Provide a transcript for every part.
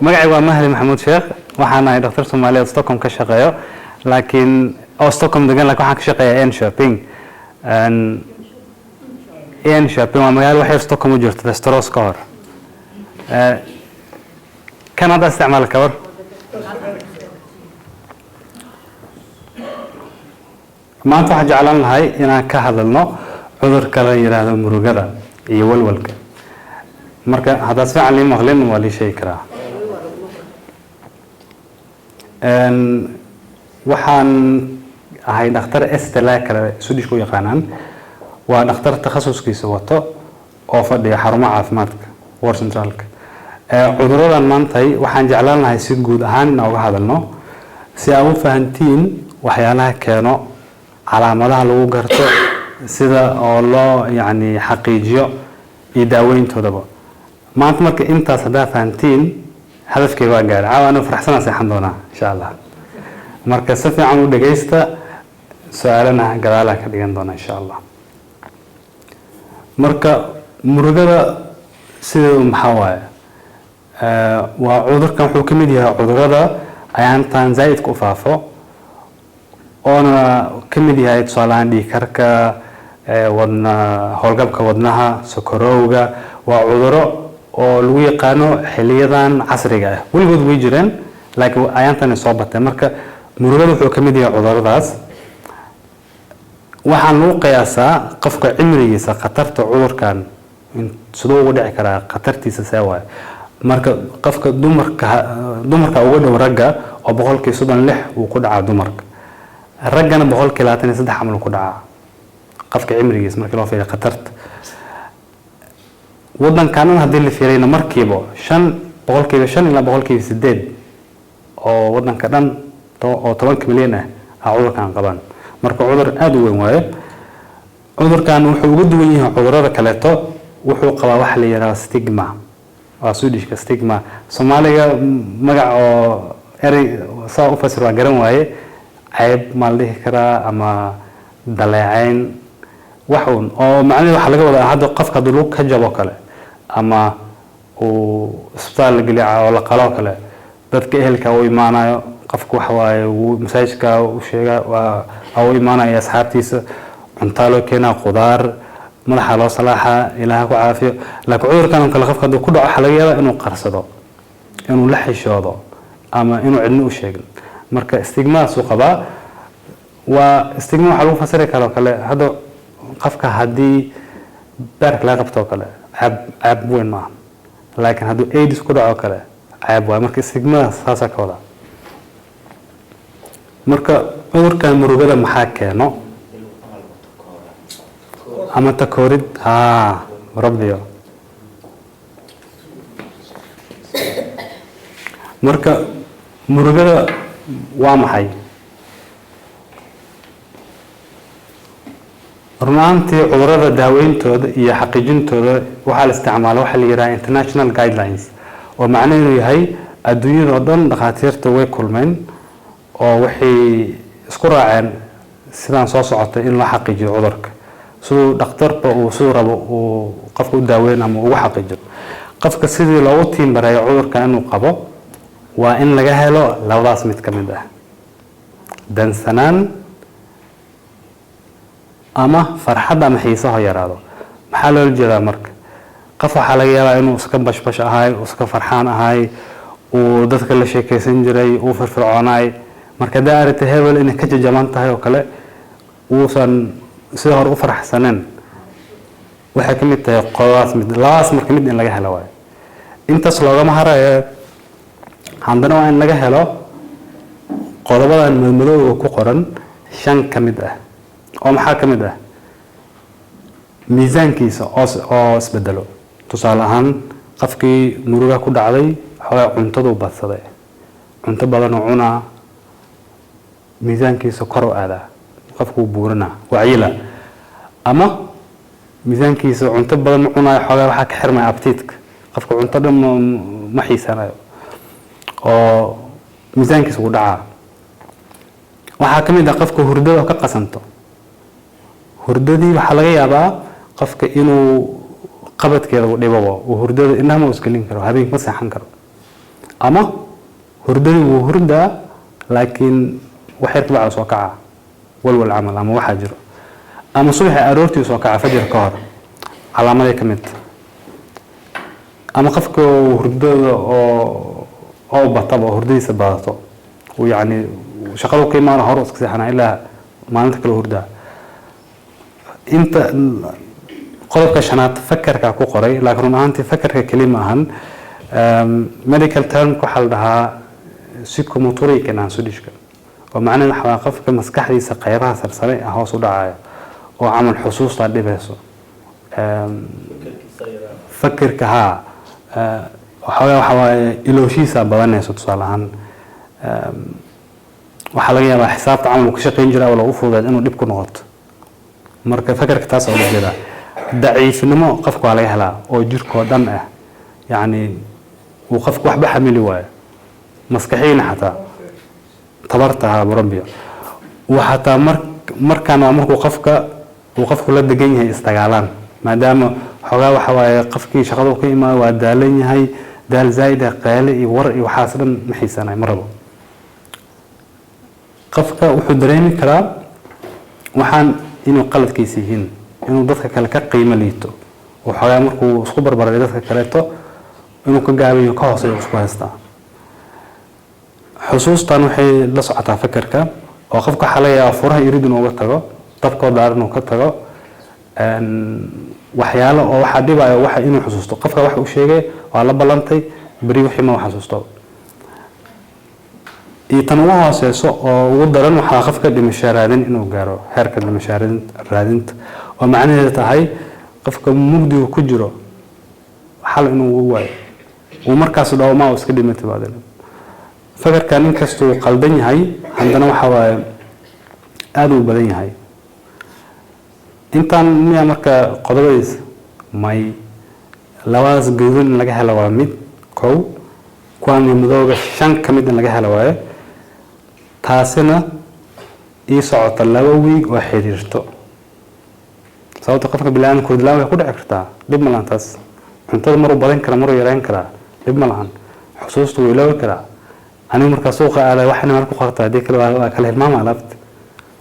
Magacaygu waa Mahdi Maxamuud Sheekh. Waxaan ahay dhakhtar Soomaaliyeed, Stockholm ka shaqeeyo, laakiin oo Stockholm degan, laakiin waxaan ka shaqeeyaa Enköping. Enköping waa magaalo waxay Stockholm u jirto Västerås ka hor. Kan hadda isticmaal ka war. Maanta waxaan jeclaan lahay inaan ka hadalno cudurka la yidhaahdo murugada iyo walwalka. Marka haddaad si fiican lii maqlin, waa lii sheegi karaa. Waxaan ahay dhakhtar ST kale Swedish ku yaqaanaan. Waa dhakhtar takhasuskiisa wato oo fadhiya xarumaha caafimaadka vårdcentralka. Cuduradan maantay waxaan jeclaan lahay si guud ahaan inaan uga hadalno, si aad u fahantiin waxyaalaha keeno, calaamadaha lagu garto, sida oo loo yacni xaqiijiyo iyo daaweyntoodaba maanta. Marka intaas haddaa fahantiin, hadafkay waa gaaray. Caawa anuu faraxsanaa seexan doonaa, insha Allah. Marka si fiican u dhagaysta, su-aalana gadaalaa ka dhigan doona, insha Allah. Marka murugada sideedu maxaa waaye? Waa cudurkan wuxuu ka mid yahay cudurada ayaantan zaa'idka u faafo, oona ka mid yahay tusaale ahaan dhiig karka, wadna howlgabka, wadnaha, sokorowga. Waa cuduro oo lagu yaqaano xiliyadan casriga ah. Weligood way jireen, laakiin ayaantan ay soo batay. Marka murugada wuxuu ka mid yahay cuduradaas. Waxaan lagu qiyaasaa qofka cimrigiisa khatarta cudurkan siduu ugu dhici karaa, khatartiisa see waaye. Marka qofka dumarka uga dhow ragga, oo 36% uu ku dhacaa dumarka, raggana 23% camal uu ku dhacaa, qofka cimrigiisa markii loo fiiriyo khatarta. Wadankanan haddii la fiiriyana, markiiba 5, 5% ilaa 8% oo wadanka dhan oo 10-ka milyan ah aa cudurkan qabaan. Marka cudur aada u weyn waaye. Cudurkan wuxuu uga duwan yahay cudurada kaleeto, wuxuu qabaa waxa la yidhaahdo stigma. Waa Swedishka stigma, Soomaaliga magac oo erey saa u fasir waa garan waaye. Ceeb maa la dhihi karaa ama daleecayn, wax uun oo macnaheedu waxaa laga wadaa hadda qofka hadduu lug ka jabo kale ama uu isbitaal la geliyo oo la qalo kale, dadka ehelka u imaanayo qofka waxa waaye, wuu masaajidka u sheega, waa u imaanaya asxaabtiisa, cuntaa loo keenaa, qudaar, madaxa loo salaaxaa, Ilaaha ku caafiyo. Laakiin cudurkan oo kale qofka hadduu ku dhaco, waxaa laga yaabaa inuu qarsado, inuu la xishoodo ama inuu cidna u sheegin. Marka stigmadaasuu qabaa. Waa stigma waxaa lagu fasiri karoo kale, hadda qofka haddii beerka laga qabto oo kale, ceeb, ceeb weyn maaha, laakiin hadduu AIDS ku dhaco kale, ceeb waay. Marka stigmadaas saasaa ka wadaa. Marka cudurkan murugada maxaa keeno ama takoorid? Haa, rabbiyo. Marka murugada waa maxay? Run ahaantii cudurada daaweyntooda iyo xaqiijintooda waxaa la isticmaala waxaa la yidhaha international guidelines, oo macnaheedu yahay adduunyada oo dhan dhakhaatiirta way kulmeen oo waxay isku raaceen sidaan soo socotay in loo xaqiijiyo cudurka, siduu dhakhtarba uu siduu rabo uu qofka u daaweyn ama ugu xaqiijiyo. Qofka sidii loogu tiimbareeyo cudurka inuu qabo, waa in laga helo labadaas mid ka mid ah: dansanaan ama farxadda ama xiisaha yaraado. Maxaa loola jeedaa? Marka qof waxaa laga yaabaa inuu iska bashbash ahay, uu iska farxaan ahay, uu dadka la sheekaysan jiray, uu firfircoonaay. Marka haddaa aragtay hebel inay ka jajaban tahay oo kale, uusan sida hore u faraxsaneen, waxay ka mid tahay qodobadaas mid, labadaas marka mid in laga helo waayo. Intaas loogama harayo, haddana waa in laga helo qodobadan madmadowga oo ku qoran shan ka mid ah. Oo maxaa ka mid ah? Miisaankiisa oo isbedelo. Tusaale ahaan, qofkii muruga ku dhacday xoogaa cuntaduu badsaday, cunto badan oo cunaa, miisaankiisa kor u aadaa, qofku wuu buuranaa, wacyila. Ama miisaankiisa cunto badan ma cunaayo, xoogaa waxaa ka xirmaya aptitka, qofka cunto dhan ma xiisanayo oo miisaankiisa wuu dhacaa. Waxaa ka mid ah qofka hurdada oo ka qasanto. Hurdadii waxaa laga yaabaa qofka inuu qabadkeeda uu dhibabo, uu hurdada indhaha ma isgelin karo, habeenkii ma seexan karo. Ama hurdadii wuu hurdaa, laakiin wax yar kabacda soo kaca, walwal camal ama waxaa jiro, ama subaxii aroortii soo kaca, fajir ka hor, calaamaday ka mid. Ama qofka hurdada oo bataba, oo hurdadiisa badato, uu yacni shaqadu ka imaana hore iska seexanaa, ilaa maalinta kale hurdaa. Inta qodobka shanaad fakarka ku qoray, laakiin run ahaantii fakarka keli ma ahan. Medical term waxaa la dhahaa psykomotoriken aan Swedishka, oo macnaheedu waxa waa qofka maskaxdiisa qaybaha sarsare ah hoos u dhacaya, oo camal xusuusta dhibayso, fakirka haa, waxa waaye ilooshiisa badanayso. Tusaale ahaan, waxaa laga yaabaa xisaabta camal uu ka shaqayn jiray oo u fududeed inuu dhib ku noqoto. Marka fakarka taas oo la jeedaa. Daciifnimo qofka waa laga helaa oo jirkoo dhan ah, yacni uu qofku waxba xamili waayo, maskaxiina xataa tabarta ha murabbiya uu xataa mar markaan waa markuu qofka uu qofku la degan yahay isdagaalaan, maadaama xoogaa waxa waaye qofkii shaqadu ka imaado waa daalan yahay, daal zaa'id ah, qayle iyo war iyo waxaas dhan ma xiisanay, ma rabo. Qofka wuxuu dareemi karaa waxaan inuu qaladkiisa yihiin, inuu dadka kale ka qiimo liito, oo xoogaa markuu isku barbaray dadka kaleeto inuu ka gaabayo, ka hooseeyo isku haystaa. Xusuustan waxay la socotaa fakarka, oo qofka waxaa laga yaabaa furaha irid inuu uga tago, dabkoo daaran inuu ka tago, waxyaalo oo waxaa dhibayo waxa inuu xusuusto. Qofka wax uu sheegay waa la ballantay beri, wixii ma xasuusto. Iyo tan ugu hooseyso oo ugu daran waxaa qofka dhimasho raadin inuu gaaro, heerka dhimasho raadinta, oo macnaheedu tahay qofka mugdigu ku jiro xal inuu ugu waayo, uu markaas dhawo ma iska dhimatay baadina. Fakarkan inkastuu qaldan yahay, haddana waxa waaye aada uu badan yahay. Intaan miya marka qodobadiisa may labadaas gaduudan in laga helo waa mid kow, kuwaan madooga shan ka mid in laga helo waaye, taasina ii socota 2 wiig oo xiriirto. Sababta qofka biniaadamka hurdlaan way ku dhici kartaa, dhib ma lahan taas. Cuntada maruu badan karaa, maruu yareyn karaa, dhib ma lahan. Xusuusta wuu iloobi karaa. Aniga markaa suuqa aaday waxayna meel ku qorta, haddii kale waa kala hilmaama alaabta,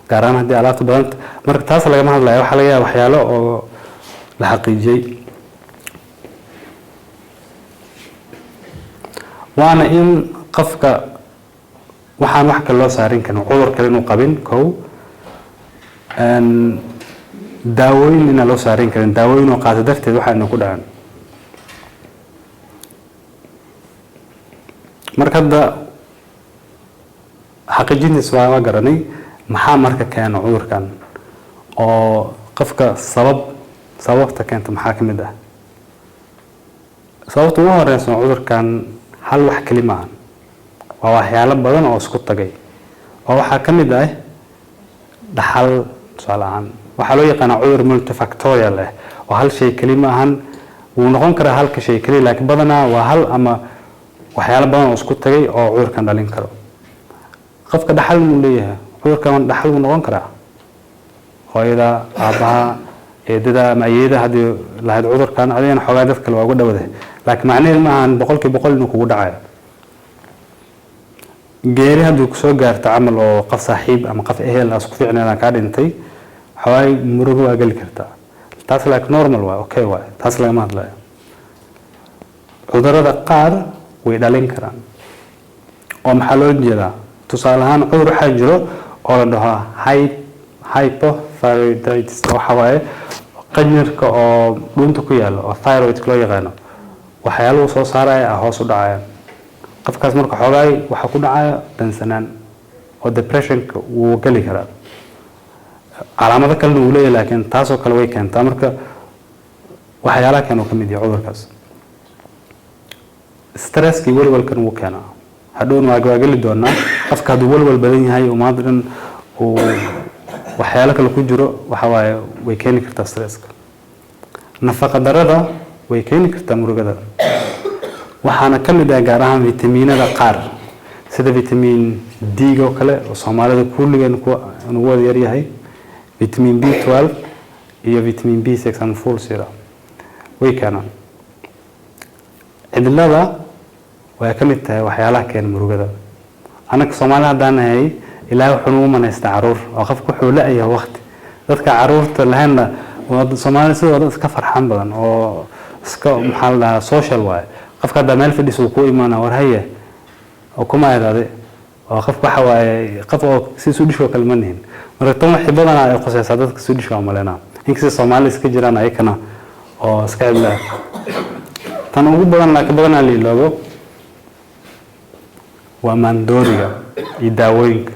gaar ahaan haddii alaabta badanta. Marka taas lagama hadlaya, waxaa laga yaaba waxyaalo oo la xaqiijiyey. Waana in qofka waxaan wax kale loo saarin karin, cudur kale inuu qabin kow, daawooyin inaan loo saarin karin, daawooyin oo qaato darteed waxaana ku dhacan. Marka hadda xaqiijintiis waa garanay. Maxaa marka keena cudurkan oo qofka sababta keenta maxaa ka mid ah? Sababta ugu horeysa cudurkan hal wax keli maahan, waa waxyaalo badan oo isku tagay, oo waxaa ka mid ah dhaxal. Tusaale ahaan, waxaa loo yaqaanaa cudur multifactorial ah, oo hal shay keli ma ahan. Wuu noqon karaa halka shay keli, laakiin badanaa waa hal ama waxyaalo badan oo isku tagay oo cudurkan dhalin karo. Qofka dhaxal muu leeyahay? Cudurkan dhaxal wuu noqon karaa. Hooyada, aabbaha, eedada ama ayeeda haddii lahayd cudurkan, adigana xoogaa dad kale waa uga dhowdahay, laakiin macnaheedu ma ahan 100% inuu kugu dhacayo. Geeri haddii kusoo gaarto camal, oo qof saaxiib ama qof ehel ah isku fiicnaan kaa dhintay, xoogaa murugo waa geli kartaa taas, laakiin normal waay, okay waay, taas lagama hadlayo. Cudurrada qaar way dhalin karaan. Oo maxaa loo jeedaa? Tusaale ahaan, cudur waxaa jiro oo la dhaho hypothyroiditis, waxa waaye qanjirka oo dhuunta ku yaalo oo thyroid loo yaqaano, waxyaaluhu soo saaraya ah hoos u dhacaya. Qofkaas marka xoogaay waxaa ku dhacaya dansanaan oo depressionka wuu geli karaa. Calaamado kalena wuu leeyahay, laakiin taasoo kale way keentaa. Marka waxyaalaha keen uu ka mid yahay cudurkaas. Stresskii, walwalkan wuu keenaa. Hadhowna waa geli doonaa. Qofka hadduu walwal badan yahay oo maanta dhan uu waxyaalo kale ku jiro, waxa waaye way keeni kartaa stresska. Nafaqa darada way keeni kartaa murugada, waxaana ka mid ah gaar ahaan vitamiinada qaar, sida vitamin D oo kale oo Soomaalida kulligeen ku nagu wada yaryahay, vitamin B12 iyo vitamin B6 ama folsyra way keenaan. Cidlada Way ka mid tahay waxyaalaha keena murugada. Annaga Soomaali haddaan nahay, Ilaahay wuxuu nagu manaystaa caruur, oo qofku wuxuu la-yahay waqti. Dadka caruurta lahaynna waa Soomaali sidoo dad iska farxan badan oo iska, maxaa la dhahaa, social waaye. Qofka haddaa meel fadhiis uu ku imaana, "War haye," oo kuma eedaade oo qofka waxa waaye qof oo si Swedishka oo kale ma nihin. Marka tan waxay badanaa ay khuseysaa dadka Swedishka aan maleynaa, inkastoo Soomaali iska jiraan ayakana oo iska cidlaa. Tan ugu badan laakiin badanaa la iloobo waa maandooriga iyo daawooyinka.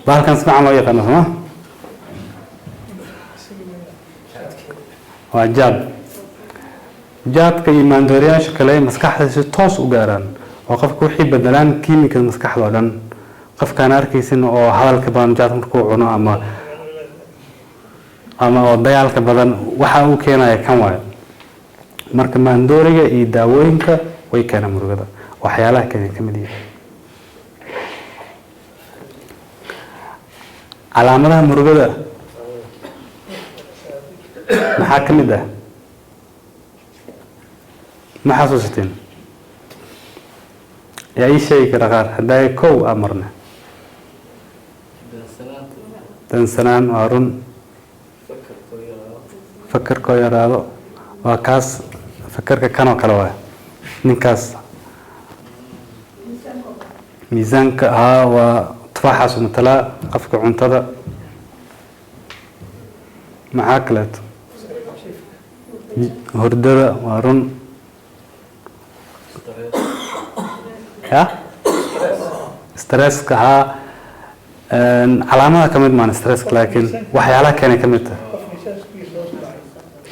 Bahalkan si fiican loo yaqaano sooma waa jaad. Jaadka iyo maandooriyaasha kale maskaxda si toos u gaaraan oo qofka waxay bedelaan kiimikada maskaxda oo dhan. Qofkaan arkaysin oo hadalka badan jaad markuu cuno ama oo dagaalka badan, waxa uu keenaya kan waayo. Marka maandooriga iyo daawooyinka way keenaan murugada, waxyaalaha keenay ka mid yihiin. Calaamadaha murugada maxaa ka mid ah? Ma xasuusateen? Yaa ii sheegi kara qaar? Haddaa kow aa marna. Dansanaan waa run, fakarkoo yaraado waa kaas, fakarka kanoo kale waay ninkaas. Miisaanka haa, waa tufaaxaasu matalaa qofka cuntada. Maxaa kaleeto? Hurdada waa run ya, stresska haa, calaamada ka mid maan stresska, laakiin waxyaalaha keenay ka mid tahay.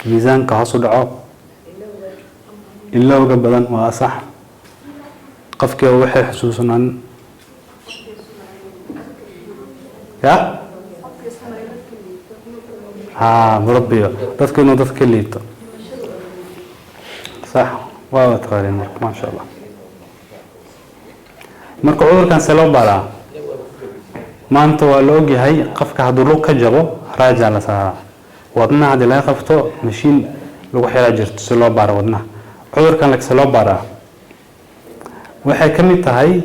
Miisaanka hoos u dhaco, ilowga badan waa sax, qofkii waxay xusuusanaan ya haa, murabbiyo dadku inuu dadka ka liito, sax waa taqaaniin. Marka maasha Allah, marka cudurkan see loo baaraa? Maanta waa la ogyahay, qofka hadduu lug ka jabo raajaa la saaraa, wadnaha haddii laga qabto mashiin lagu xiraa jirto si loo baaro wadnaha. Cudurkan lagse loo baaraa? Waxay ka mid tahay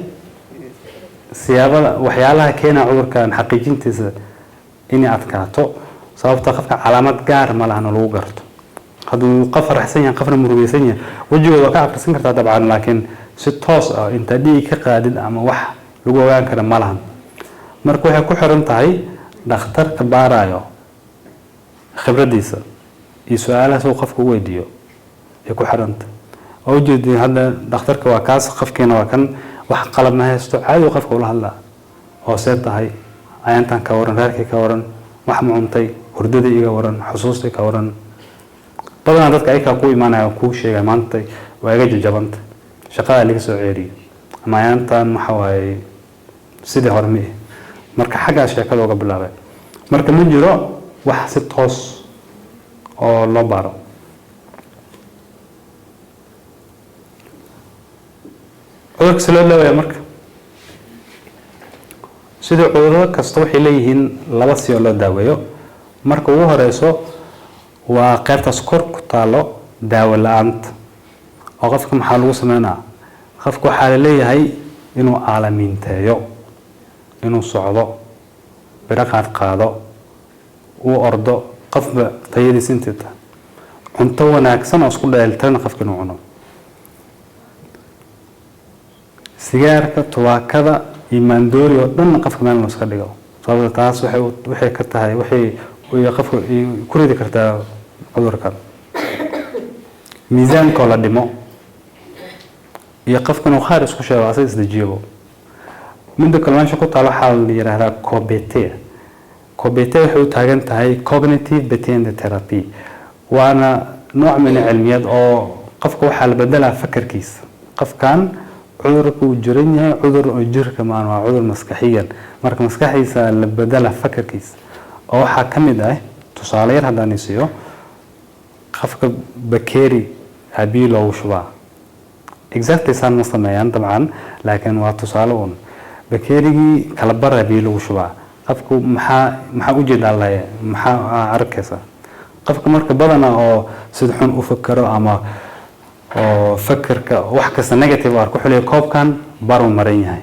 siyaabada waxyaalaha keena cudurkan xaqiijintiisa inay adkaato, sababta qofka calaamad gaar ma lahan oo lagu garto. Hadduu qof faraxsan yahay, qofna murugaysan yahay, wejigooda waa ka akhrisan kartaa dabcan, laakiin si toos ah intaad dhiig ka qaadid ama wax lagu ogaan kara ma lahan. Marka waxay ku xiran tahay dhakhtarka baarayo khibraddiisa iyo su-aalaha suu qofka u weydiiyo ay ku xiran tahay. Waa ujeedin hadda dhakhtarka waa kaas, qofkiina waa kan, wax qalab ma haysto, caadi uu qofka ula hadlaa oo "See tahay ayaantan? Ka waran reerkii? Ka waran? Wax ma cuntay? Hurdadii iga waran? Xusuustii ka waran?" Badanaa dadka ayakaa ku imaanaya oo kuu sheegaya, "Maanta waa iga jajabanta, shaqada laga soo ceeriyay," ama "Ayaantan waxa waaye sidii hore ma ihi." Marka xaggaas sheekada uga bilaabay. Marka ma jiro wax si toos oo loo baaro cudurka. Si loo daawaya marka, sidii cudurro kasta waxay leeyihiin laba si oo loo daaweeyo. Marka ugu horeyso waa qaybtaas kor ku taalo, daawo la-aanta. Oo qofka maxaa lagu sameynaa? Qofka waxaa la leeyahay inuu aalamiinteeyo, inuu socdo, biro qaad qaado, uu ordo, qofba tayadiisa intii tahay, cunto wanaagsan oo isku dheelitiran qofka inuu cuno, sigaarka, tubaakada iyo maandoori oo dhan qofka meel inuu iska dhigo, sababta taas waxay ka tahay waxay qofka ku ridi kartaa cudurkan. Miisaankoo la dhimo iyo qofka inuu khayr isku sheego, asaga isdejiyabo. Midda kale meesha ku taal waxaa la yidhaahdaa KBT. KBT waxay u taagan tahay cognitive behavior therapy, waana nooc min cilmiyeed oo qofka waxaa la bedelaa fakarkiisa. Qofkan cudurka uu jiran yahay cudur oo jirka maan, waa cudur maskaxiyan. Marka maskaxdiisa la bedela fakarkiisa, oo waxaa ka mid ah, tusaale yar haddaan isiiyo, qofka bakeeri biyo loogu shubaa, exactly saan ma sameeyaan dabcan, laakiin waa tusaale uun, bakeerigii kala bara biyo lagu shubaa, qofku maxaa ujeedaa laye, maxaa arkaysa qofka? Marka badana oo sida xun u fakero ama Oo fakerka wax kasta negative u arko, wuxuu leeyahay koobkan baruu maran yahay.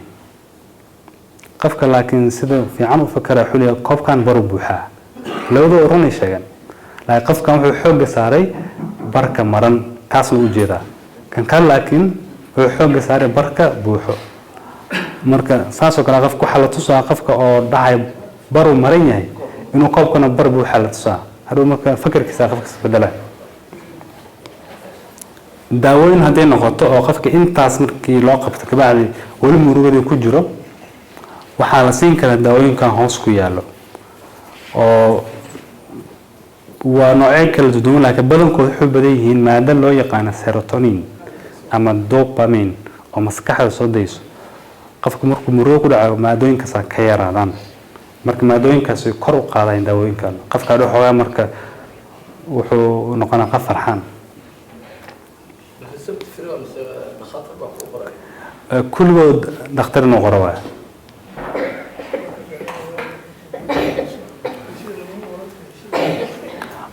Qofka laakiin sida fiican u fakera wuxuu leeyahay koobkan baruu buuxaa. Labadoo runay sheegan, laakiin qofkan wuxuu xoogga saaray barka maran, kaasna u jeedaa. Kan kale laakiin wuxuu xoogga saaray barka buuxo. Marka saasoo kale qofka waxaa la tusaa, qofka oo dhahay baruu maran yahay, inuu koobkana bar buuxa la tusaa. Hadhow marka fakerkiisa qofka isbedela. Daawooyin hadday noqoto, oo qofka intaas markii loo qabto kabacdi weli murugadii ku jiro, waxaa la siin karaa daawooyinkan hoos ku yaallo, oo waa noocyo kala duwan, laakiin badankood waxay badan yihiin maado loo yaqaano serotonin ama dopamine oo maskaxda soo dayso. Qofka markuu murugo ku dhaco, maadooyinkaasaa ka yaraadaan. Marka maadooyinkaas way kor u qaadaan daawooyinkan. Qofka hadhow xoogaa marka wuxuu noqonaa qof farxaan. Recept free waa mise dhakhaatiir baa kuu qoray? Kulligood dhakhtar inuu qoro waay.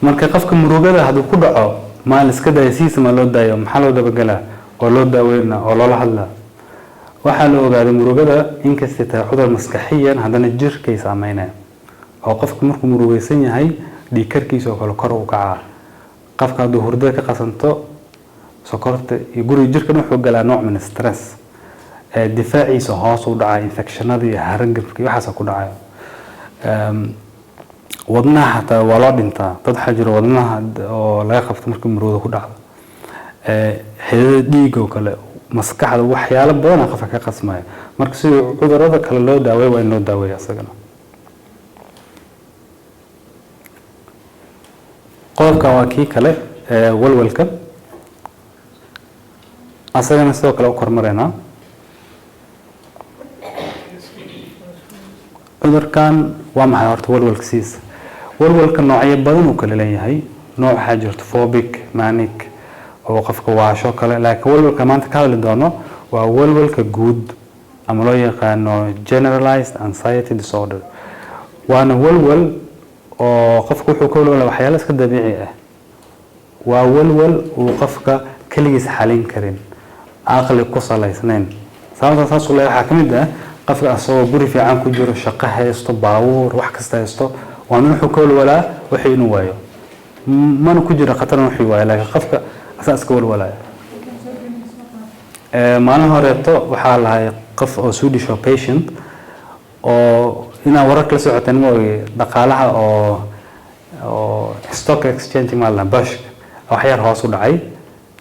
Marka qofka murugada hadduu ku dhaco, maa la iska daayo sidiisa? Ma loo daayo? Maxaa loo dabagelaa oo loo daaweynaa oo loola hadlaa? Waxaa la ogaaday murugada inkastay tahay cudur maskaxiyan, haddana jirkay saameynaya, oo qofka markuu murugaysan yahay dhiig karkiisa oo kale kor u kacaa. Qofka hadduu hurdada ka qasanto, sokorta iyo guriga, jirkan wuxuu galaa nooc min stress, difaaciisa hoos u dhacay, infectionada iyo hargabka iyo waxaasa ku dhacayo. Wadnaha xataa waa loo dhintaa. Dad waxaa jira wadnaha oo laga qabto markii murugada ku dhacdo. Xididada dhiigga oo kale, maskaxda, waxyaalo badan qofka ka qasmaya. Marka sidii cudurada kale loo daaweeyo waa in loo daaweeya isagana. Qodobka waa kii kale walwalka, asagana sidoo kale u kormaraynaa. Cudurkan waa maxay horta walwalka sidiisa? Walwalka noocyo badan uu kala leeyahay. Nooc waxaa jirto phobic, manic, oo qofka waasho kale, laakiin walwalka maanta ka hadli doono waa walwalka guud ama loo yaqaano generalized anxiety disorder. Waana walwal oo qofka wuxuu ka walwala waxyaalo iska dabiici ah. Waa walwal uu qofka keligiis xalin karin, aqli ku salaysnayn. Sababta saas u leeyahay waxaa ka mid ah qofka asagoo guri fiican ku jiro, shaqo haysto, baabuur, wax kasta haysto, waa nin wuxuu ka walwalaa wixii inuu waayo. Mana ku jiro khatarna wixii waayo, laakiin qofka asaa iska walwalaya. Maalin horeeto waxaa lahay qof oo Swedish oo patient oo inaa wararka la socoteen ma ogi, dhaqaalaha oo stock exchange ma la bashka wax yar hoos u dhacay.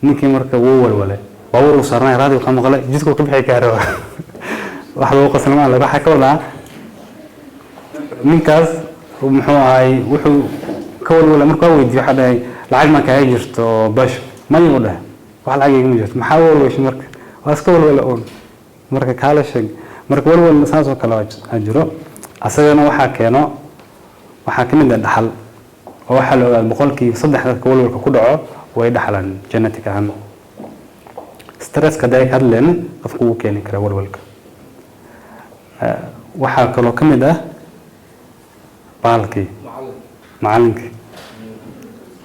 Ninkii marka wuu walwalay, baabuur uu saarnay, raadiyo ka maqlay, jidku ka bixi kaaro. Wax lagu qasla ma laga. Waxaa ka wadaa ninkaas muxuu ahay? Wuxuu ka walwalay markuu waa weydiiyey, waxaa dhahay lacag ma kaaga jirto bash? Maya, u dhahay, wax lacag igama jirto. Maxaa u walwashay? Marka waa iska walwala uun. Marka kaala sheeg. Marka walwal saas oo kale waa jiro. Asagana waxaa keeno waxaa ka mid ah dhaxal, oo waxaa la ogaaday 3% dadka walwalka ku dhaco way dhaxlaan genetic ahaan. Stresska hadday ka hadleen, qofku wuu keeni karaa walwalka. Waxaa kaloo ka mid ah bahalkii macallin macallinkii,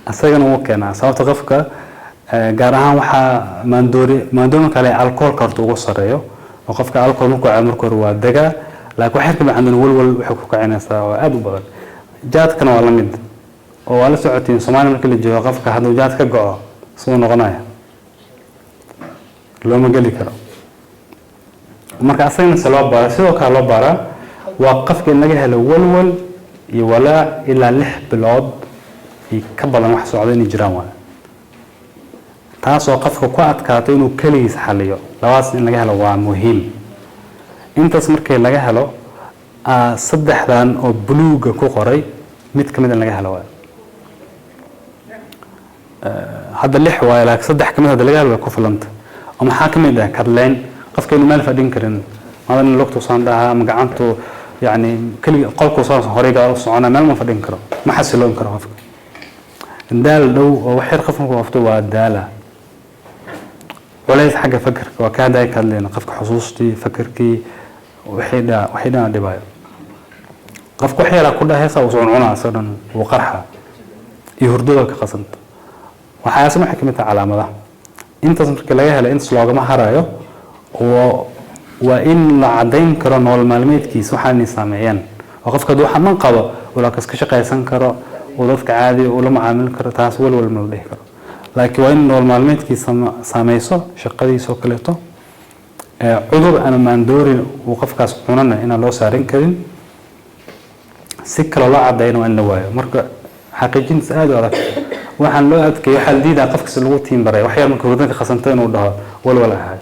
asagana wuu keenaa. Sababta qofka gaar ahaan waxaa maandoori maandoori kale alcoholka horta ugu sareeyo, oo qofka alcohol markuu cabo marka hore waa degaa, laakiin wax yar ka bacdan walwal waxay ku kicinaysaa oo aad u badan. Jaadkana waa la mid, oo waa la socotiin Soomaaliya markii la joogo, qofka hadduu jaad ka go'o siduu noqonaya looma geli karo. Marka asagana se loo baaraa? Sidoo kale loo baaraa waa qofka in laga helo walwal iyo walaac ilaa 6 bilood iyo ka badan wax socda inay jiraan waay, taasoo qofka ku adkaato inuu keligiis xaliyo. Labadaas in laga helo waa muhiim. Intaas markii laga helo, saddexdan oo buluuga ku qoray mid ka mid in laga helo waay. Hadda lix waayo, laakiin saddex ka mid hadda laga helo way ku filanta. Oo maxaa ka mid ah? Kadleyn, qofka inuu meel fadhin karin, maadan lugtu saan dhahaa ama gacantu, yacni keligi qolku saan horey gadaal u soconaa, meel ma fadhin karo, ma xasiloon karo. Qofka daal dhow oo wax yar qof markuu qabto waa daala. Culays xagga fakarka waa ka hadda ka hadlayna, qofka xusuustii, fakarkii, wixii dhana dhibayo. Qofka wax yaraa ku dhahaysa uu cuncunaa, isagoo dhan wuu qarxa, iyo hurdada ka qasanta. Waxaasna waxay ka mid tahay calaamadaha. Intaas markii laga helo, intaas loogama harayo oo waa in la caddayn karo nolol maalmeedkiisa waxaanay saameeyeen, oo qofka hadduu xanuun qabo uu laakiin iska shaqaysan karo, uu dadka caadi ula macaamili karo, taas walwal ma la dhihi karo. Laakiin waa in nolol maalmeedkiisa saameyso, shaqadiisa oo kaleeto. Cudur ama maandoorin uu qofkaas cunana inaan loo saarin karin, si kale loo cadeyna waa in la waayo. Marka xaqiijintiisa aada u adag. Waxaan loo adkeeyay, waxaa la diidaa qofkas lagu tiim baray wax yar marka hurdanka khasanta inuu dhaho walwal ahay.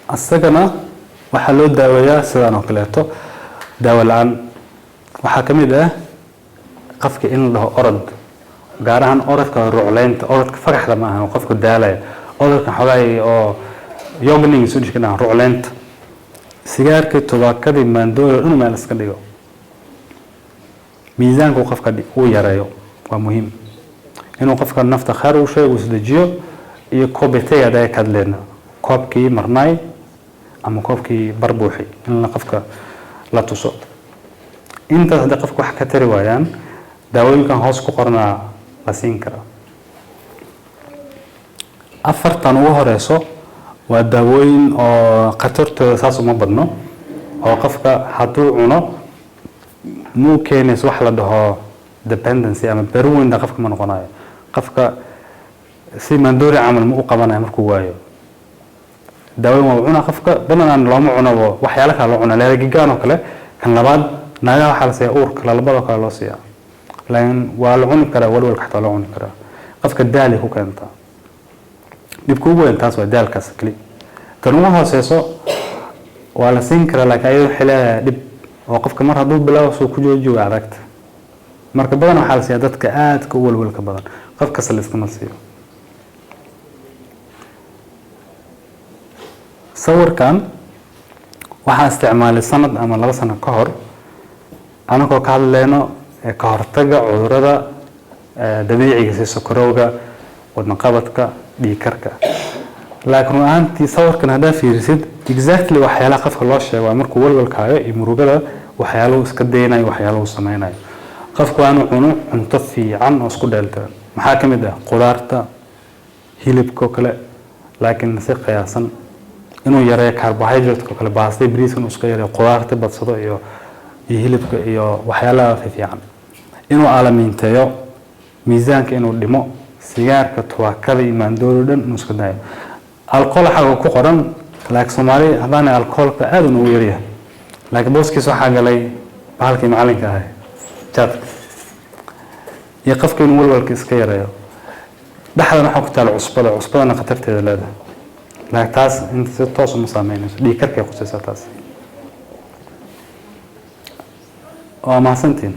Asagana waxaa loo daaweeyaa sidaan oo kaleeto, daawo la-aan. Waxaa ka mid ah qofka in la dhaho orod, gaar ahaan orodka rucleynta, orodka fagaxda ma ahan oo qofka daalaya, orodka xogaay oo jogging Swedish ka dhahan, rucleynta. Sigaarkii, tubaakadii, maandoori inuu meel iska dhigo. Miisaanku qofka uu yareeyo waa muhiim. Inuu qofka nafta khayr u sheego, uu isdejiyo. Iyo KBT hadda ka hadleyna, koobkii marnaay ama koobkii barbuuxi in la qofka la tuso. Intaas haddii qofka wax ka tari waayaan, daawooyinkan hoos ku qornaa la siin karaa. Afartan ugu horeyso waa daawooyin oo khatartooda saas uma badno, oo qofka hadduu cuno muu keenayso wax la dhaho dependency ama beroende qofka ma noqonayo. Qofka si maandoori camal ma u qabanayo markuu waayo. Daawooyin waa cunaa qofka, badanaan looma cunabo, waxyaalo kale loo cunaa, Lergigan oo kale. Kan labaad naagaha waxaa la siiyaa uurka, lalabadoo kale loo siiyaa, laakiin waa la cuni karaa, walwalka xataa loo cuni karaa. Qofka daali ku keentaa, dhibka ugu weyn taas waa daalkaas keli. Tan ugu hooseyso waa la siin karaa, laakiin ayada waxay leedahay dhib oo qofka mar hadduu bilaabo suu ku joojiyo waa adagta. Marka badan waxaa la siiyaa dadka aadka u walwalka badan, qof kasta la iskama siiyo. Sawirkan waxaa isticmaalay sanad ama 2 sano ka hor, anagoo ka hadleyno ka hortagga cudurrada dabiiciga sida sokorowga, wadno qabadka, dhiig karka. Laakiin run ahaantii sawirkan haddaa fiirisid, exactly waxyaalaha qofka loo sheego waa markuu walwalkaayo iyo murugada, waxyaaluhu iska daynayo, waxyaaluhu sameynayo. Qofku waa inuu cuno cunto fiican oo isku dheelitiran. Maxaa ka mid ah? Qudaarta, hilibka oo kale, laakiin si qiyaasan. Inuu yareeyo carbohydrate-ka oo kale, baastada, bariiska inuu iska yareeyo, qudaarta badsado iyo hilibka iyo waxyaalaha fiican. Inuu aalamiinteeyo, miisaanka inuu dhimo, sigaarka, tubaakada iyo maandoori dhan inuu iska daayo. Alcohol xaga ku qoran, laakiin Soomaali haddaanay alcoholka aad ugu yaryahay, laakiin booskiisa waxaa galay bahalkii macalinka ahay, jaadka. Iyo qofka inuu walwalka iska yareeyo. Dhexdan waxaa ku taala cusbada, cusbadana khatarteeda leedahay, laakiin taas inta si toos uma saameynayso, dhiig karkay khusaysaa taas. Waa mahadsantihiin.